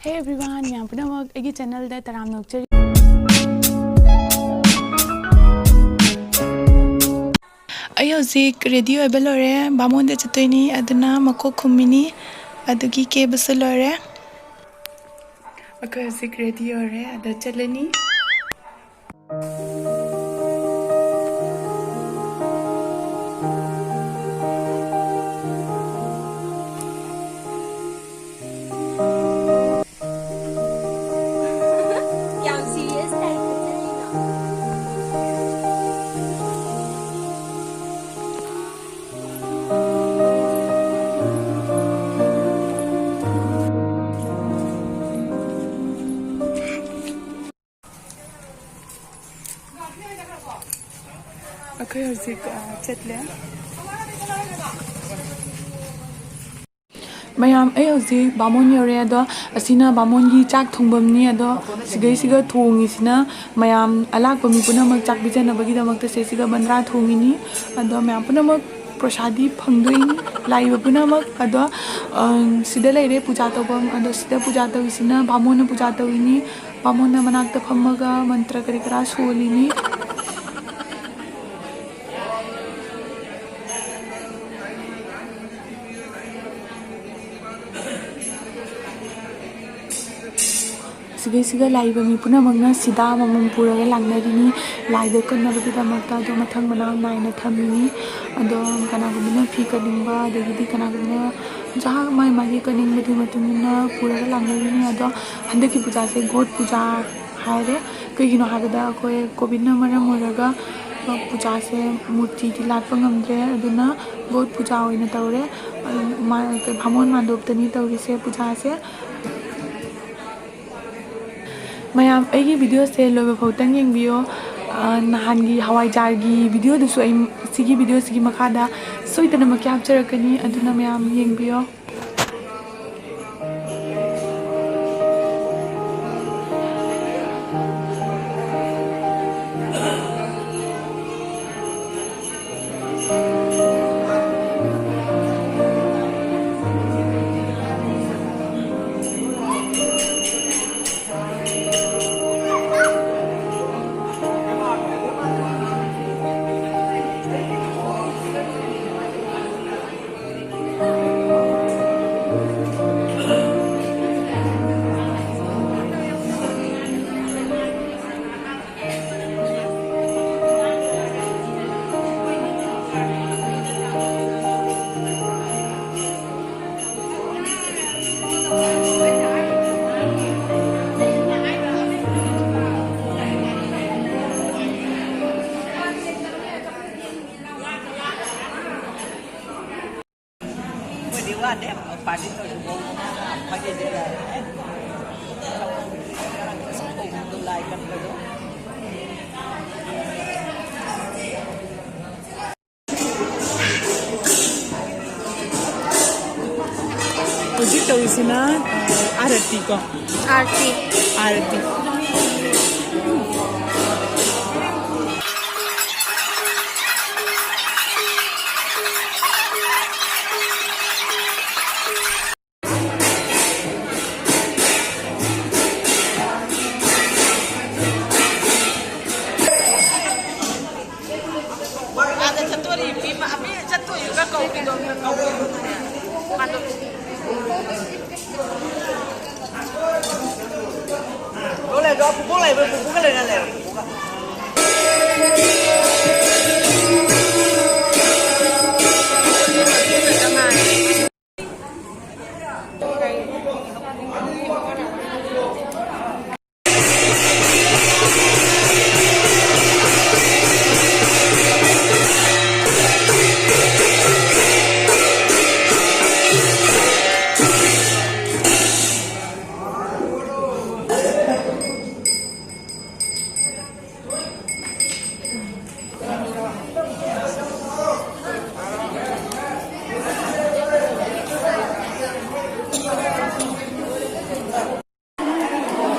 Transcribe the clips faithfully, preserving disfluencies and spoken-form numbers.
Hey everyone, ꯃꯌꯥꯝ ꯄꯨꯝꯅꯃꯛ ꯑꯩꯒꯤ channelꯗ ꯇꯔꯥꯝꯅ ꯑꯣꯛꯆꯔꯤ꯫ ꯑꯩ ꯍꯧꯖꯤꯛ ready ꯑꯣꯏꯕ ꯂꯣꯏꯔꯦ, ꯕꯥꯃꯣꯟꯗ ꯆꯠꯇꯣꯏꯅꯤ, ꯑꯗꯨꯅ ꯃꯀꯣꯛ ꯈꯨꯝꯃꯤꯅꯤ, ꯑꯗꯨꯒꯤ ꯀꯦꯕꯁꯨ ꯂꯣꯏꯔꯦ꯫ ꯑꯩꯈꯣꯏ ꯍꯧꯖꯤꯛ ready ꯑꯣꯏꯔꯦ, ꯑꯗ ꯆꯠꯂꯅꯤ꯫ ꯌꯥꯝ serious type ꯇ ꯆꯠꯂꯤꯅ꯫ ꯑꯩꯈꯣꯏ ꯍꯧꯖꯤꯛ, ꯑ, ꯆꯠꯂꯦ꯫ ꯃꯌꯥꯝ, ꯑꯩ ꯍꯧꯖꯤꯛ ꯕꯥꯃꯣꯟ ꯌꯧꯔꯦ꯫ ꯑꯗꯣ ꯑꯁꯤꯅ ꯕꯥꯃꯣꯟꯒꯤ ꯆꯥꯛ ꯊꯣꯡꯐꯝꯅꯤ꯫ ꯑꯗꯣ ꯁꯤꯗꯩꯁꯤꯒ ꯊꯣꯡꯉꯤꯁꯤꯅ ꯃꯌꯥꯝ ꯑꯂꯥꯛꯄ ꯃꯤ ꯄꯨꯝꯅꯃꯛ ꯆꯥꯛ ꯄꯤꯖꯅꯕꯒꯤꯗꯃꯛꯇ ꯁꯤꯗꯩꯁꯤꯒ ꯕꯟꯗ꯭ꯔꯥ ꯊꯣꯡꯉꯤꯅꯤ꯫ ꯑꯗꯣ ꯃꯌꯥꯝ ꯄꯨꯝꯅꯃꯛ ꯄ꯭ꯔꯁꯥꯗꯤ ꯐꯪꯗꯣꯏꯅꯤ, ꯂꯥꯛꯏꯕ ꯄꯨꯝꯅꯃꯛ꯫ ꯑꯗꯣ, ꯑ, ꯁꯤꯗ ꯂꯩꯔꯦ ꯄꯨꯖꯥ ꯇꯧꯐꯝ꯫ ꯑꯗꯣ ꯁꯤꯗ ꯄꯨꯖꯥ ꯇꯧꯔꯤꯁꯤꯅ ꯕꯥꯃꯣꯟꯅ ꯄꯨꯖꯥ ꯇꯧꯔꯤꯅꯤ꯫ ꯕꯥꯃꯣꯟꯅ ꯃꯅꯥꯛꯇ ꯐꯝꯃꯒ ꯃꯟꯇ꯭ꯔ ꯀꯔꯤ ꯀꯔꯥ ꯁꯣꯜꯂꯤꯅꯤ꯫ ꯁꯤꯗꯩꯁꯤꯗ ꯂꯥꯛꯏꯕ ꯃꯤ ꯄꯨꯝꯅꯃꯛꯅ ꯁꯤꯗꯥ ꯑꯃꯃꯝ ꯄꯨꯔꯒ ꯂꯥꯛꯅꯔꯤꯅꯤ, ꯂꯥꯏꯗ ꯀꯠꯅꯕꯒꯤꯗꯃꯛꯇ꯫ ꯑꯗꯣ ꯃꯊꯪ ꯃꯅꯥꯎ ꯅꯥꯏꯅ ꯊꯝꯃꯤꯅꯤ꯫ ꯑꯗꯣ ꯀꯅꯥꯒꯨꯝꯕꯅ ꯐꯤ ꯀꯠꯅꯤꯡꯕ, ꯑꯗꯒꯤꯗꯤ ꯀꯅꯥꯒꯨꯝꯕꯅ ꯖꯍꯥ ꯃꯥꯏ ꯃꯥꯒꯤ ꯀꯠꯅꯤꯡꯕꯗꯨꯒꯤ ꯃꯇꯨꯡ ꯏꯟꯅ ꯄꯨꯔꯒ ꯂꯥꯛꯅꯔꯤꯅꯤ꯫ ꯑꯗꯣ ꯍꯟꯗꯛꯀꯤ ꯄꯨꯖꯥꯁꯦ ꯒꯣꯠ ꯄꯨꯖꯥ ꯍꯥꯏꯔꯦ꯫ ꯀꯩꯒꯤꯅꯣ ꯍꯥꯏꯕꯗ ꯑꯩꯈꯣꯏ ꯀꯣꯚꯤꯗꯅ ꯃꯔꯝ ꯑꯣꯏꯔꯒ, ꯑ, ꯄꯨꯖꯥꯁꯦ ꯃꯨꯔꯇꯤꯗꯤ ꯂꯥꯠꯄ ꯉꯝꯗ꯭ꯔꯦ, ꯑꯗꯨꯅ ꯒꯣꯠ ꯄꯨꯖꯥ ꯑꯣꯏꯅ ꯇꯧꯔꯦ꯫ ꯑ, ꯃꯥ-, ꯀꯩ-, ꯕꯥꯃꯣꯟ ꯃꯥꯟꯗꯣꯞꯇꯅꯤ ꯇꯧꯔꯤꯁꯦ ꯄꯨꯖꯥꯁꯦ꯫ ꯃꯌꯥꯝ, ꯑꯩꯒꯤ videoꯁꯦ ꯂꯣꯏꯕ ꯐꯥꯎꯇꯪ ꯌꯦꯡꯕꯤꯌꯣ꯫ ꯑ, ꯅꯍꯥꯟꯒꯤ ꯍꯋꯥꯏꯖꯥꯔꯒꯤ videoꯗꯨꯁꯨ ꯑꯩ ꯁꯤꯒꯤ videoꯁꯤꯒꯤ ꯃꯈꯥꯗ ꯁꯣꯏꯗꯅꯃꯛꯀꯤ ꯍꯥꯞꯆꯔꯛꯀꯅꯤ, ꯑꯗꯨꯅ ꯃꯌꯥꯝ ꯌꯦꯡꯕꯤꯌꯣ꯫ ꯍꯧꯖꯤꯛ ꯇꯧꯔꯤꯁꯤꯅ, ꯑ, ꯑꯥꯔꯇꯤꯀꯣ꯫ ꯑꯥꯔꯇꯤ꯫ ꯑꯥꯔꯇꯤ꯫ ꯑꯥꯗ ꯆꯠꯇꯣꯔꯤ ꯃꯤ ꯃ-, ꯃꯤ ꯆꯠꯇꯣꯏꯗꯨꯒ ꯀꯧꯈꯤꯗꯣ, ꯀꯧꯈꯤꯗꯣ꯫ ꯃꯥꯗꯣ꯫ ꯂꯣꯏ ꯂꯩꯔꯦ, ꯄꯨꯄꯨ ꯂꯩꯕ꯭ꯔꯥ? ꯄꯨꯄꯨꯒ ꯂꯩꯔꯦ, ꯂꯩꯔꯦ, ꯄꯨꯄꯨꯒ꯫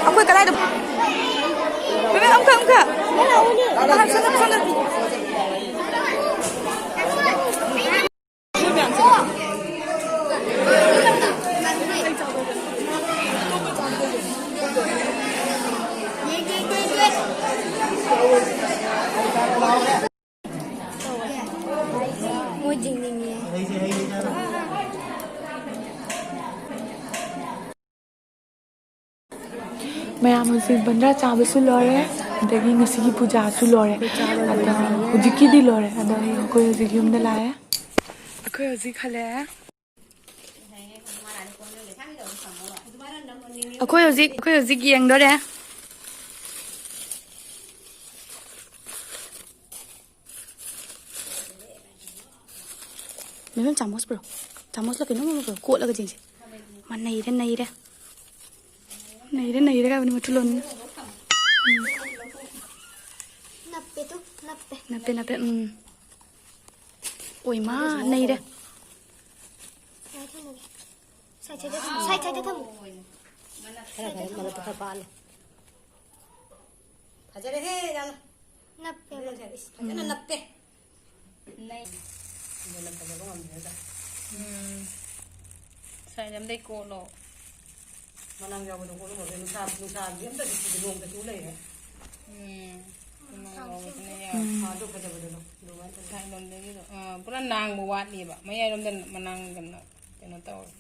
ꯑꯩꯈꯣꯏ ꯀꯗꯥꯏꯗ? ꯕꯦꯕꯦ, ꯑꯃꯨꯛꯈꯛ, ꯑꯃꯨꯛꯈꯛ꯫ ꯑꯃꯨꯛꯈꯛ, ꯁꯣꯝꯗ, ꯁꯣꯝꯗ꯫ ꯃꯣꯏ ꯌꯦꯡꯅꯤꯡꯉꯦ꯫ ꯃꯌꯥꯝ ꯍꯧꯖꯤꯛ ꯕꯟꯗ꯭ꯔꯥ ꯆꯥꯕꯁꯨ ꯂꯣꯏꯔꯦ, ꯑꯗꯒꯤ ꯉꯁꯤꯒꯤ ꯄꯨꯖꯥꯁꯨ ꯂꯣꯏꯔꯦ꯫ ꯑꯗ ꯍꯧꯖꯤꯛꯀꯤꯗꯤ ꯂꯣꯏꯔꯦ, ꯑꯗꯣ ꯑꯩꯈꯣꯏ ꯍꯧꯖꯤꯛ ꯌꯨꯝꯗ ꯂꯥꯛꯑꯦ꯫ ꯑꯩꯈꯣꯏ ꯍꯧꯖꯤꯛ ꯍꯜꯂꯛꯑꯦ꯫ ꯑꯩꯈꯣꯏ ꯍꯧꯖꯤꯛ, ꯑꯩꯈꯣꯏ ꯍꯧꯖꯤꯛ ꯌꯦꯡꯗꯣꯔꯦ꯫ ꯃꯦꯝ, ꯆꯥꯃꯁ ꯄꯨꯔꯛꯑꯣ꯫ ꯇꯥꯃꯣꯁꯤꯂ ꯀꯩꯅꯣꯝ ꯑꯃ ꯀꯣꯠꯂꯒ ꯌꯦꯡꯁꯦ꯫ ꯃꯥ ꯅꯩꯔꯦ, ꯅꯩꯔꯦ꯫ ꯅꯩꯔꯦ, ꯅꯩꯔꯦ ꯍꯥꯏꯕꯅꯤ ꯃꯊꯨꯂꯣꯟꯅ꯫ ꯎꯝ꯫ ꯅꯞꯄꯦ ꯇꯨ, ꯅꯞꯄꯦ꯫ ꯅꯞꯄꯦ, ꯅꯞꯄꯦ, ꯎꯝ꯫ ꯑꯣꯏ ꯃꯥ, ꯅꯩꯔꯦ꯫ ꯁꯥꯏꯠ ꯁꯥꯏꯠꯇ ꯊꯝꯃꯨ, ꯁꯥꯏꯠ ꯁꯥꯏꯠꯇ ꯊꯝꯃꯨ꯫ ꯈꯔ ꯈꯔ ꯃꯔꯛꯇ ꯈꯔ ꯄꯥꯜꯂꯦ꯫ ꯐꯖꯔꯦꯍꯦ, ꯌꯥꯝꯅ꯫ ꯅꯞꯄꯦ꯫ ꯐꯖꯅ ꯅꯞꯄꯦ꯫ ꯅꯩ꯫ ꯑꯗꯨꯅ ꯐꯖꯕ ꯉꯝꯗ꯭ꯔꯦꯗ꯫ ꯎꯝ꯫ ꯁꯥꯏꯠ ꯑꯝꯗꯩ ꯀꯣꯠꯂꯣ꯫ ꯃꯅꯥꯡ ꯌꯥꯎꯕꯗꯣ ꯀꯣꯠꯂꯨꯕꯁꯦ ꯅꯨꯡꯁꯥ, ꯅꯨꯡꯁꯥꯒꯤ ꯑꯝꯇ ꯅꯠꯇꯦ, ꯅꯣꯡꯗ ꯆꯨ ꯂꯩꯔꯦ꯫ ꯎꯝ꯫ ꯃꯅꯥꯡ ꯌꯥꯎꯕꯗꯨꯅ ꯌꯥꯎ-, ꯎꯝ꯫ ꯑꯗꯨ ꯐꯖꯕꯗꯨꯅꯣ, ꯑꯗꯨꯃꯥꯏꯅ ꯇꯧꯋꯦ꯫ ꯁꯥꯏꯠ ꯂꯣꯝꯗꯒꯤꯗꯣ, ꯑꯥ, ꯄꯨꯔꯥ ꯅꯥꯡꯕ ꯋꯥꯠꯂꯤꯕ꯫ ꯃꯌꯥꯏꯔꯣꯝꯗ ꯃꯅꯥꯡ ꯀꯩꯅꯣ, ꯀꯩꯅꯣ ꯇꯧꯔꯦ꯫